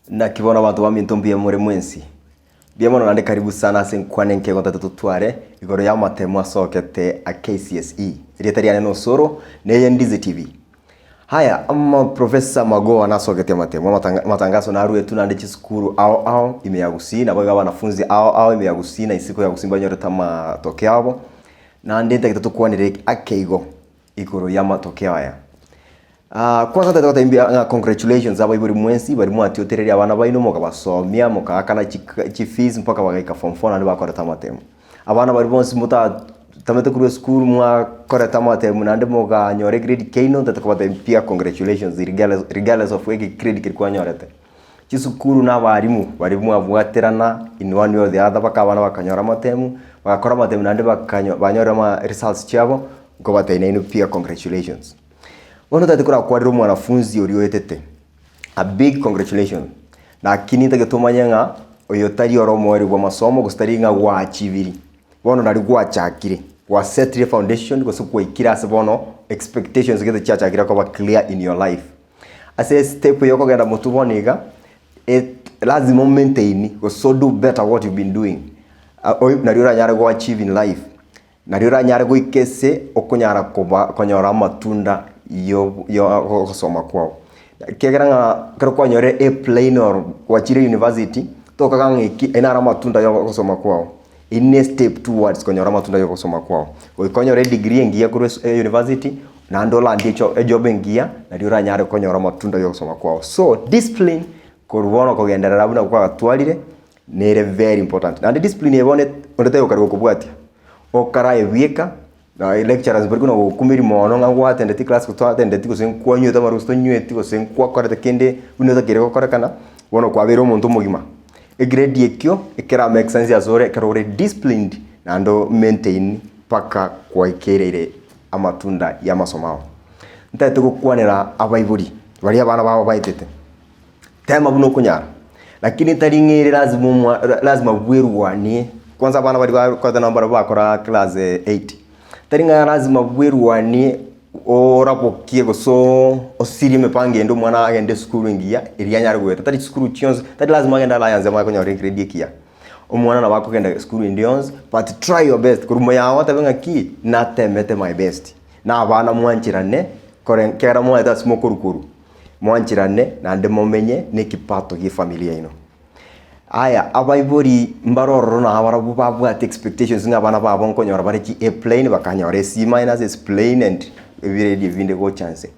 Naki bono abanto baminto mbuya more mwensi? Mbuya mono naende karibu sana ase enkwana enke egotete totware igoro y'amatemo asokete a KCSE. Erieta riane n'Osoro, na eye Ndizi TV. Haya, ama Professor Magoha nasogete amatemo, amatanga amatangaso naruetwe naende chisukuru ao ao ime ya Gusii, naboigo abanafunzi ao ao ime ya Gusii na isiko ya Gusii mbanyorete amatokeo abo, naende ntagete tokwanere ake igo igoro y'amatokeo aya. Kwanza ntagete gotebia mbuya ng'a congratulations abaibori mwensi baria mwatiotereria abana baino mokabasomia mokaakana chika chifees mpaka bagaika form four naende bakorete amatemo. Abana baria bonsi motatamete korwa esukuru mwakorete amatemu naende moganyora egrade keino ntagete kobatebia pia congratulations regardless regardless of egegrade keria kwanyorete. Chisukuru na abalimu baria mwabwaterana in one way or the other mpaka abana bakanyora amatemu, bagakora amatemu naende bakanyo banyora ama results chiabo, nkobatebia nainwe pia congratulations. Bono ntagete korakwarera omwanafunzi oria oetete, a big congratulation, lakini ntagete omanye ng'a oyo tari ore omoerio bw'amasomo gose tari ng'a gwaachiviri, bono nari gwachakire, gwasetire foundation gose gwaikire ase bono expectations gete chiachakire koba clear in your life. Ase estep eye okogenda motwe bono iga, et lazima o maintain gose o do better what you've been doing, nario oranyare go achieve in life. Nario oranyare goika ase okonyara koba konyora amatunda yo yo ogosoma kwao. Ekiagera ng'a ekero kwanyorire a plain or gwachire university, tokaga ng'a eki ayio naro amatunda ya ogosoma kwao. Eyio ne step towards konyora amatunda ya ogosoma kwao. Goika onyore edegree engiya korwa ase university, naende olandie echo ejob engiya, nario oranyare konyora amatunda ya ogosoma kwao. So discipline korwa bono kogenderera buna kwagatwarire, Nere very important. Naende discipline eye bono onde taiyo okare gokobwatia, okarae bweka, na lecturers baria buna gokumeria mono ng'a gwatendeti class gose twatendeti gose nkwanywete amarwa gose tonyweti gose nkwakorete kende buna otakeire gokorekana, bono kwabeire omonto omogima. Egrade ekio ekera make sense asore ekero ore disciplined naende o maintain mpaka kwaikereire amatunda ya amasomo ao. Ntagete gokwanera abaibori baria abana babo baetete. Tema buna okonyara, lakini tari ng'a ere lazima omwa lazima bwerwanie, kwanza abana baria bakorete nabo barabwo bakora class eight, tari ng'a lazima bwerwanie orabokie gose osirie emepango ende omwana agende esukuru engiya eria anyare goeta, tari chisukuru chionsi, tari lazima agende Alliance amanye konyora egrade ekiya. Omwana nabo akogenda esukuru ende yonsi, but try your best korwa moyago otebe ng'aki, natemete my best, na abana mwancherane kore ekero mwaete ase mokorwa korwa. Mwancherane naende momenye nekipato gi'efamiri yaino. Aya, abaibori mbare ororo na abarabwo babwate expectations ng'a abana babo nkonyora bare chi A plain bakanyora a C minus, a C plain and ebiredi ebinde gocha nse.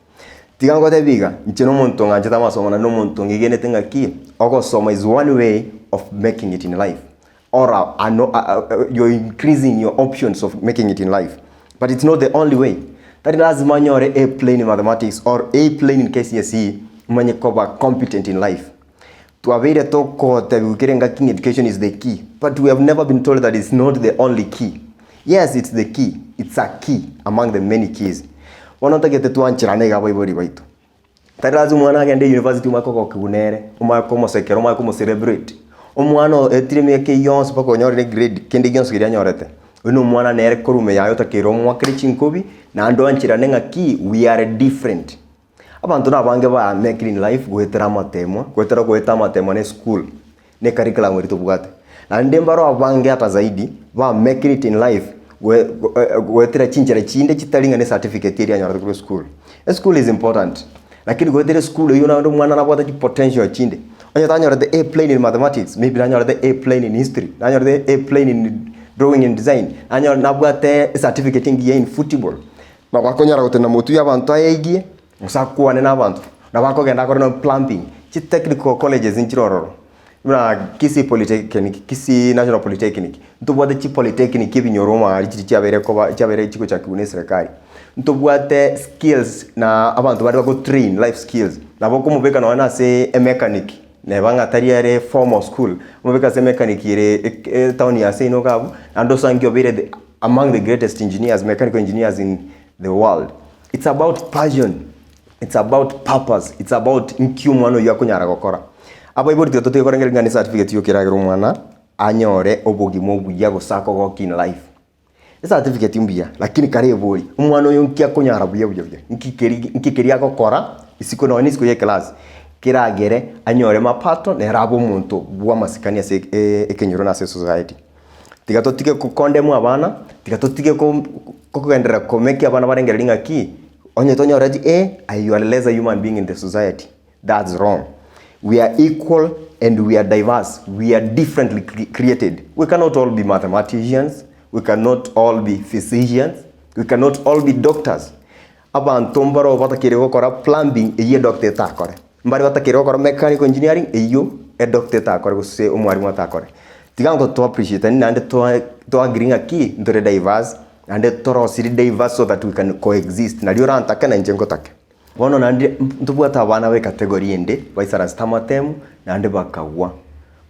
Tiga ngotebi iga, inche na omonto ng'anchete amasomo naende na omonto ng'igenete ng'aki, ogosoma is one way of making it in life or ano you're increasing your options of making it in life but it's not the only way. Tari lazima onyore A plain in mathematics or A plain in KCSE omanye koba competent in life. Twabeire togotebiwa kera engaki ng'a education is the key but we have never been told that it's not the only key. Yes it's the key, it's a key among the many keys. Bono ntagete twancherane iga abaibori baito. Tari lazima omwana agende university omanye kogokigwa nere, omanye komosekera, omanye komocelebrate. Omwana oetire emiaka eyio yonsi mpaka onyorire egrade, kende gionsi keria anyorete, oyio na omwana nere korwa ime yaye otakeire omoakere chinkobi, naende oancherane ng'aki we are different. Abanto na abange ba make it in life goetera amatemwa, goetera goeta amatemwa na esukuru, na ecurriculum eria tobwate. Naende mbaro abange ata zaidi, ba make it in life goe goetera chinchera chinde chitari ng'a ne certificate eria anyorete korwa esukuru. Esukuru is important, lakini goetera esukuru eywo naende omwana nabwate chipotential chinde, onye tanyorete A plain in mathematics, maybe nanyorete A plain in history, nanyorete A plain in drawing and design, nanyore nabwate ecertificate engiya in football, nabo akonyara gotenena motwe ya abanto ayegie, gose akwane na abanto, nabo akogenda akore nonye plumbing, chitechnical colleges nchire ororo, buna Kisii Polytechnic, Kisii National Polytechnic, ntobwate chipolytechnic ebinyoro omwaaria chiria chiabeire koba chiabeire chigochakigwa na eserekari. Ntobwate skills na abanto baria bago train life skills, nabo okomobeka nonye na ase emechanic, neba ng'a tari ere formal school, omobeke ase emechanic ere etown ya seino iga abwo, naende osange obeire the among the greatest engineers, mechanical engineers in the world. It's about passion, it's about purpose, it's about nki omwana oyio akonyara gokora. Abaibori tiga totige korengereria ng'a ne certificate yoka eragere omwana anyore obogima obuya gose akogoke in life. Ecertificate mbuya, lakini kare ebori, omwana oyo nki akonyara buya buya buya, nki keri nki keria agokora isiko nonye na isiko ya eclass, keragere anyore mapato nere abe omonto bwa amasikani ase ekenyoro na ase esociety. Tiga totige ko condemn abana, tiga totige ko kogenderera komeki abana barengereria ng'aki, onye tonyoreti A, aye you are lesser human being in the society, that's wrong. We are equal and we are diverse, we are differently created. We cannot all be mathematicians, we cannot all be physicians, we cannot all be doctors. Abanto mbaro batakeire gokora plumbing eyio edoctor etakore, mbare batakeire gokora mechanical engineering eyio edoctor etakore gose omwalimu atakore. Tiga nko to appreciatani naende toa toagree ng'aki ntore diverse naende torosirie diverse so that we can coexist nario orantake na inche ngotake. Bono naende ntobwate abana ba ecategory ende baisaransete amatemu naende bakagwa.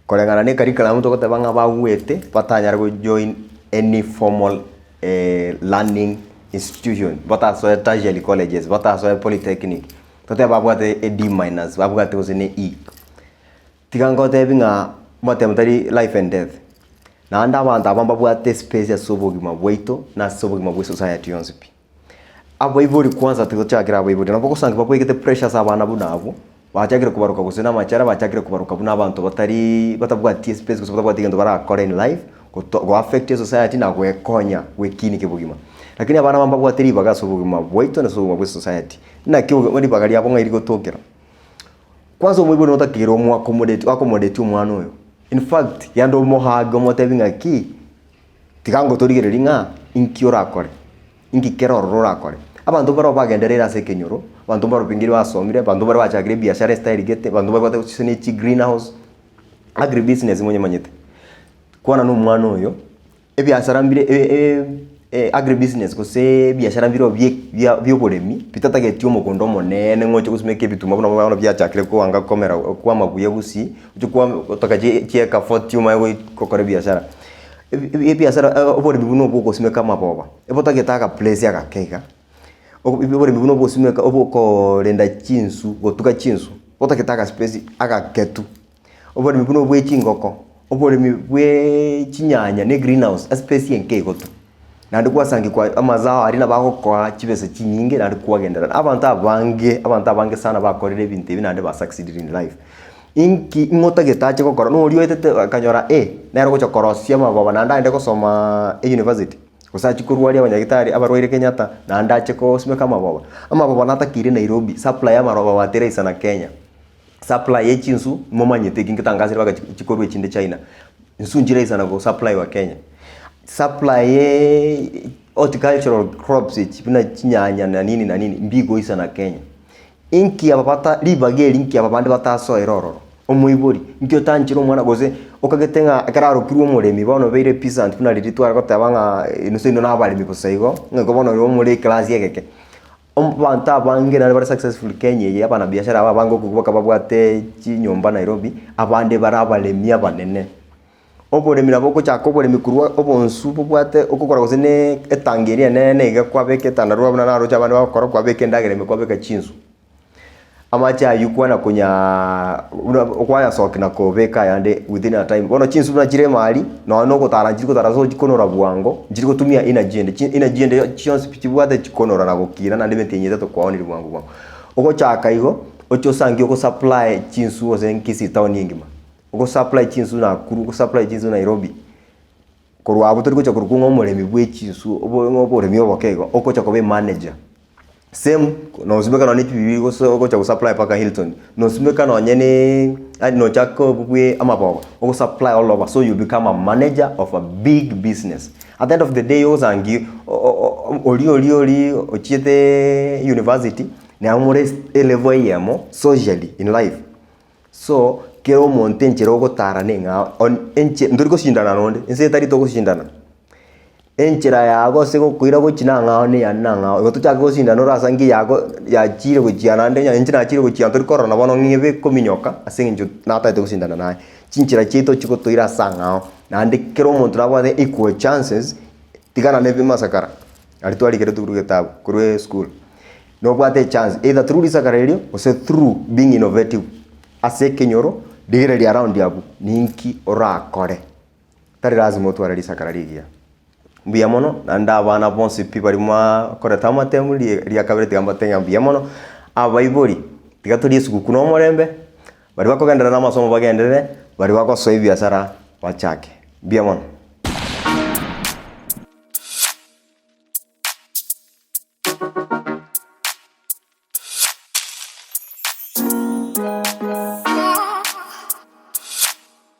Koreng'ana na ecurriculum togoteba ng'a bagwete batanyare gojoin any formal learning institution, batasoe tertiary colleges, batasoe polytechnic, totebe babwate e D minus, babwate gose ne E. Tiga ngotebi ng'a amatemu tari life and death, naende abanto aba mbabwate espace ase obogima bwaito na ase obogima bwa esociety yonsi pi. Abaibori kwanza tigochakera abaibori, nabo ogosanga babegete pressure ase abana buna abwo, bachakire kobaroka gose na amachara, bachakire kobaroka buna abanto batariiii batabwati espace gose batabwati egento barakore in life, goto go affect esociety na goekonya goekinia kebogima. Lakini abana aba mbabwate ribaga ase obogima bwaito na ase obogima bwa esociety. Naki obo ribaga riabo ng'ai rigotokera? Kwanza omoibori notakeire omo accommodate oaccommodate omwana oyo, in fact genda omohage omotebi ng'aki. Tiga ngotorigererie ng'a inki orakore, inki kere ororo orakore. Abanto mbaro bagendereire ase ekenyoro, abanto mbaro pengine basomire, abanto mbare bachakire ebiashara estyle gete, abanto mbabwate gose ne chigreenhouse, agribusiness monyemanyete. Kwana na omwana oyo, ebiasara mbire agribusiness gose ebiashara mbire bie bia bia oboremi, bitatageti omogondo omoneene ng'a oche gosimeka ebituma buna bono biachakire koanga komera kwama buya gusii, oche kwama gotaka chieka forty omanye goi gokora ebiashara. Ebiasara oboremi buna obwo ogosimeka amaboba, ebotagete aga place agake iga, oboremi buna obogosimeka obokoorenda chinsu gotuga chinsu, botagete aga space agake tu. Oboremi buna obwe chingoko, oboremi bweeee chinyanya na egreenhouse espace enke igo tu. Naende gwasangikwa amazao aria nabo agokoa chibesa chinyinge naende kwagenderera. Abanto abange, abanto abange sana bakorire ebinto ebi naende ba succeeded in life. Inki ng'o otagete ache gokora? Noria oetete akanyora A, nere ogocha korosia amagoba naende aende gosomaaa eyunivasiti, gose achie korwaria abanyagitari abarwaire Kenyatta, naende ache kosimeka amagoba. Amagoba natakeire Nairobi, supply ya amaroba teraisa na Kenya. Supply ye chinsu, momanyete eki ngetangasire mpaka chikorwa echinde China, nsu nchiraisana go supply wa Kenya. Supply ye horticultural crops echi buna chinyanya na nini na nini mbigoisana Kenya. Inki aba bata ribaga eri inki aba bande batasoere ororo? Omoibori, inki otanchire omwana gose okagete ng'a ekero arokirwe omoremi bono obeire peasant buna riria tware goteba ng'a inwe seino na abaremi bosa igo, ng'a igo bono omore eclass egeke. Abanto abange naende bare successful Kenya eye, abanabiashara aba abange okobua babwate chinyomba Nairobi, abande bare abaremi abanene. Oboremi nabo ogochaka oboremi korwa obonsu bobwate okogora gose na etangi eria enene iga kwabeka etandarua buna naroche abande bagokora kwabeka endagera ime kwabeka chinsu. Amache aywo kwana konyaaa buna kwayasokia na kobeka ayande within a time. Bono chinsu buna chire ime aria, nonye na ogotara nchiri gotara ase ochikonora bwango, nchiri gotumia energy ende, chi energy ende chionsi pi chibwate chikonora na gokina naende emetienyi etato kwaonire bwango bwango. Ogochaka igo, oche osangie ogosupply chinsu gose Kisii town engima. Ogosupply chinsu Nakuru, ogosupply chinsu Nairobi, korwa abwo tori gocha korokwa ng'a omoremi bwe chinsu obo ng'a oboremi oboke igo, ogocha koba emanager. Same nosimeka nonye chibibiri gose ogocha gosupply mpaka Hilton, nosimeka nonye ne yaani nochake obwo bwe amaboba, ogosupply all over so you become a manager of a big business. At the end of the day ogosangi oria oria oria ochiete university, nabo more elevel eyemo socially in life. So, kera omonto enchera ogotara neng'ao on enche ntori goshindana nonde, ense etari togoshindana. Enchera yago ase gokoira gochia nang'ao na eyane nang'ao, igo tochake goshindana ore ase nki yago yachire gochia naende onye inche nachire gochia tori kororana bono ng'ebe kominyoka ase eng'encho natagete goshindana naye. Chinchera chiaito chigotoira ase ang'ao, naende kera omonto nabwate equal chances, tigana na ebimasakara, aria twarikeretwe korwa egetabu, korwa esukuru. Nobwate echance either through risakara erio gose through being innovative ase ekenyoro, rigereria around abwo ninki orakore. Tari lazima otware risakara rigiya. Mbuya mono, naende abana bonsi pi baria mwakorete amatemu rie ria kabere tiga mbatebie ng'a mbuya mono, abaibori tiga torie esugukuu na omorembe, baria bakogenderera na amasomo bagenderere, baria bagosoa ebiasara bachake. Mbuya mono.